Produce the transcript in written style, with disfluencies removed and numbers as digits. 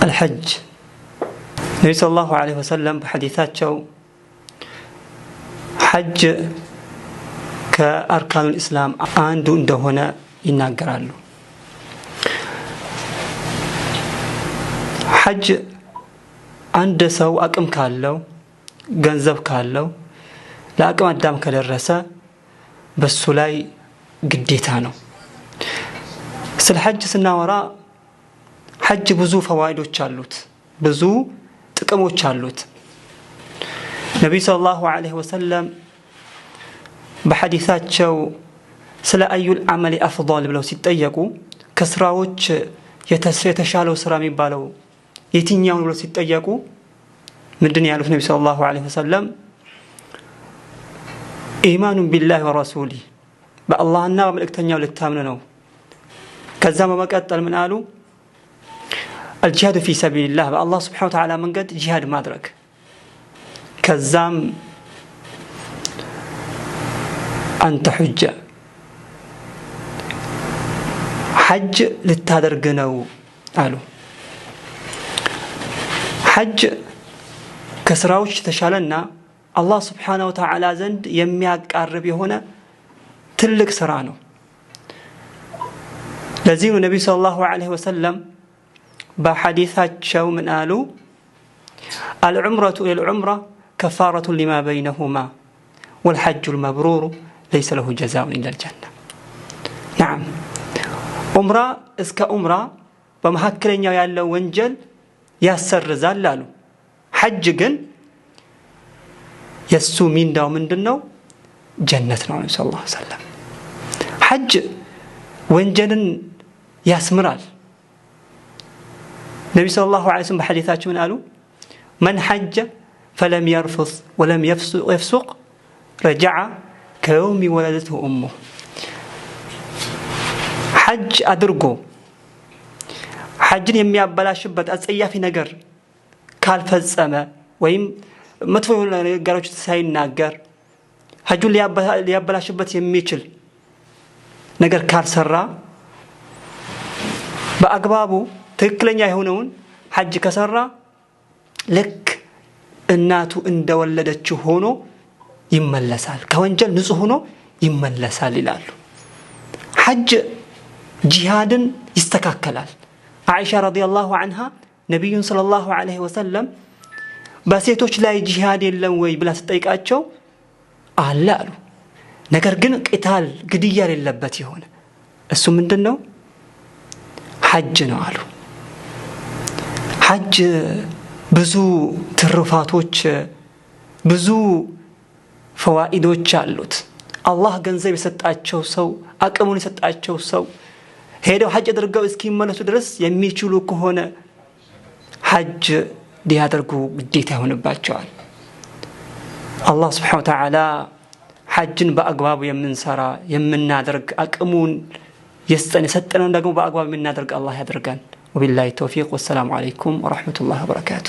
አልሐጅ። ነቢ ሰለላሁ ዐለይሂ ወሰለም በሐዲታቸው ሐጅ ከአርካኑል ኢስላም አንዱ እንደሆነ ይናገራሉ። ሐጅ አንድ ሰው አቅም ካለው፣ ገንዘብ ካለው፣ ለአቅመ አዳም ከደረሰ በሱ ላይ ግዴታ ነው። ስለ ሐጅ ስናወራ ሐጅ ብዙ ፈዋኢዶች አሉት፣ ብዙ ጥቅሞች አሉት። ነቢዩ ሰለላሁ ዐለይሂ ወሰለም በሐዲሳቸው ስለ አዩል አመሊ አፍዳል ብለው ሲጠየቁ፣ ከስራዎች የተሻለው ስራ የሚባለው የትኛውን ብለው ሲጠየቁ ምንድን ያሉት? ነቢ ሰለላሁ ዐለይሂ ወሰለም ኢማኑን ቢላሂ ወረሱሊህ፣ በአላህና በመልእክተኛው ልታምን ነው። ከዛ በመቀጠል ምን አሉ? አልጂሃዱ ፊ ሰቢልላህ፣ በአላህ ስብሐነ ወተዓላ መንገድ ጂሃድ ማድረግ። ከዛም አንተ ሑጀ፣ ሐጅ ልታደርግ ነው አሉ። ሐጅ ከስራዎች የተሻለና አላህ ስብሓነ ወተዓላ ዘንድ የሚያቃርብ የሆነ ትልቅ ስራ ነው። ለዚህ ነው ነቢዩ ሰለላሁ ዐለይሂ ወሰለም በሐዲሳቸው ምን አሉ? አልዑምረቱ ኢለል ዑምራ ከፋረቱን ሊማ በይነሁማ ወልሐጁል መብሩሩ ለይሰ ለሁ ጀዛኡን ኢለል ጀና። ነዓም፣ ዑምራ እስከ ዑምራ በመካከለኛው ያለው ወንጀል ያሰርዛል አሉ። ሐጅ ግን የእሱ ሚንዳው ምንድን ነው? ጀነት ነው። ነቢ ሰለላሁ ዐለይሂ ወሰለም ሐጅ ወንጀልን ያስምራል። ነቢ ሰለላሁ ዐለይሂ ወሰለም በሐዲታቸው ምን አሉ? መን ሐጀ ፈለም የርፍስ ወለም የፍሱቅ ረጀዐ ከየውሚ ወለደትሁ ኡሙህ። ሐጅ አድርጎ ሐጅን የሚያበላሽበት አጸያፊ ነገር ካልፈጸመ ወይም መጥፎ የሆኑ ነገሮች ሳይናገር፣ ሐጁን ሊያበላሽበት የሚችል ነገር ካልሰራ፣ በአግባቡ ትክክለኛ የሆነውን ሐጅ ከሰራ ልክ እናቱ እንደወለደችው ሆኖ ይመለሳል፣ ከወንጀል ንጹህ ሆኖ ይመለሳል ይላሉ። ሐጅ ጂሃድን ይስተካከላል። አይሻ ረዲየላሁ አንሃ ነቢዩን ሰለላሁ ዐለይሂ ወሰለም በሴቶች ላይ ጂሃድ የለም ወይ ብላ ስትጠይቃቸው አለ አሉ። ነገር ግን ቂታል፣ ግድያ የሌለበት የሆነ፣ እሱ ምንድን ነው? ሐጅ ነው አሉ። ሐጅ ብዙ ትሩፋቶች፣ ብዙ ፈዋኢዶች አሉት። አላህ ገንዘብ የሰጣቸው ሰው፣ አቅሙን የሰጣቸው ሰው ሄደው ሐጅ አድርገው እስኪመለሱ ድረስ የሚችሉ ከሆነ ሐጅ ሊያደርጉ ግዴታ ይሆንባቸዋል። አላህ ስብሓነ ወተዓላ ሐጅን በአግባቡ የምንሰራ፣ የምናደርግ አቅሙን የስጠን፣ የሰጠነውን ደግሞ በአግባቡ የምናደርግ አላህ ያደርገን። ወቢላሂ ተውፊቅ፣ ወሰላሙ ዓለይኩም ወረሕመቱላሂ ወበረካቱ።